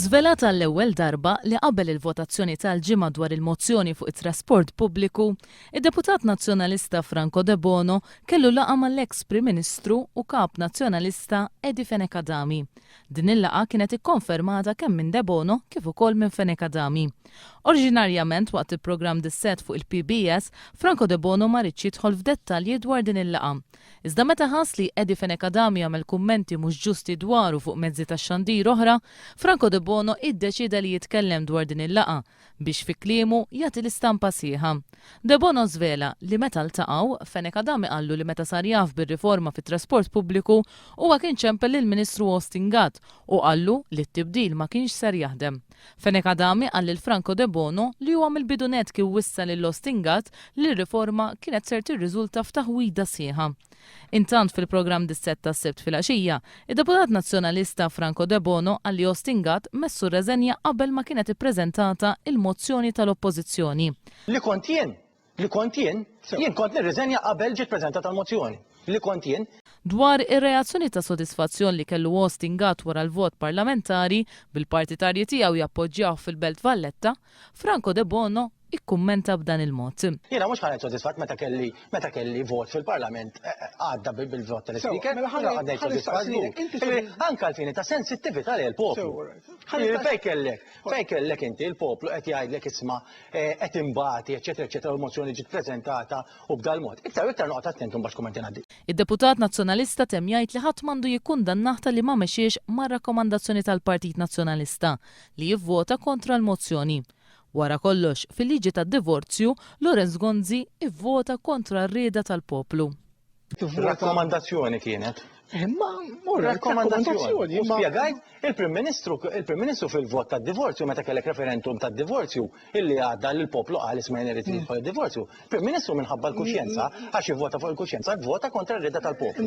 Żvelat għall-ewwel darba li qabel il-votazzjoni tal-Ġimgħa dwar il-mozzjoni fuq it-trasport pubbliku, id-Deputat Nazzjonalista Franco Debono kellu laqgħa mal-eks Prim Ministru u Kap Nazzjonalista Eddie Fenech Adami. Din il-laqgħa kienet ikkonfermata kemm minn Debono kif ukoll minn Fenech Adami. Oriġinarjament waqt il-programm Dissett fuq il-PBS, Franco Debono ma riedx jidħol f'dettalji dwar din il-laqgħa. Iżda meta ħass li Eddie Fenech Adami għamel kummenti mhux ġusti dwaru fuq mezzi tax-xandir oħra, Franco Debono iddeċieda li jitkellem dwar din il-laqgħa biex fi kliemu jagħti l-istampa sħiħa. Debono żvela li meta ltaqgħu, Fenech Adami qallu li meta sar jaf bir-riforma fit-trasport pubbliku, huwa kien ċempel lill-Ministru Austin Gatt u qallu li t-tibdil ma kienx ser jaħdem. Fenech Adami qal lil Franco Debono li huwa mill-bidu nett kien wissa lil Austin Gatt li r-riforma kienet ser tirriżulta f'taħwida sħiħa. Intant fil-programm Dissett tas-Sibt filgħaxija, id-Deputat Nazzjonalista Franco Debono qal li Austin Gatt messu rreżenja qabel ma kienet ippreżentata il-mozzjoni tal-Oppożizzjoni. Li kont jien Li kont jien, jien kont nirriżenja qabel ġiet preżentata l-mozzjoni. Li kont jien. Dwar ir-reazzjoni ta' sodisfazzjon li kellu Austin Gatt wara l-vot parlamentari, bil-partitarji tiegħu jappoġġjawh fil-Belt Valletta, Franco Debono ikkummenta b'dan il-mod. Jiena mhux ħa ngħid sodisfatt meta kelli meta kelli vot fil-Parlament għadda bil-vot tal-Ispeaker, mela ħa ngħid sodisfatt żgur. Anke għall-fini ta' sensittività lejn il-poplu. Fejn kellek, fejn kellek inti l-poplu qed jgħidlek isma' qed inbati, eċċetera, eċċetera, u l-mozzjoni ġiet preżentata u b'dal-mod. Iktar u iktar noqgħod attent imbagħad x'kummenti ngħaddi. Id-deputat Nazzjonalista temm jgħid li ħadd m'għandu jikkundannah talli ma mexiex mar-rakkomandazzjoni tal-Partit Nazzjonalista li jivvota kontra l-mozzjoni. Wara kollox, fil-liġi tad-divorzju, Lawrence Gonzi ivvota kontra r-rieda tal-poplu. Rakkomandazzjoni kienet. Imma, rakkomandazzjoni. U spjegajt il-Prim Ministru, il-Prim Ministru fil-vot tad-divorzju meta kellek referendum tad-divorzju illi għadda li l-poplu qal isma' jien irid jidħol id-divorzju. Prim Ministru minħabba l-kuxjenza, għax ivvota fuq il-kuxjenza, vvota kontra r-rieda tal-poplu.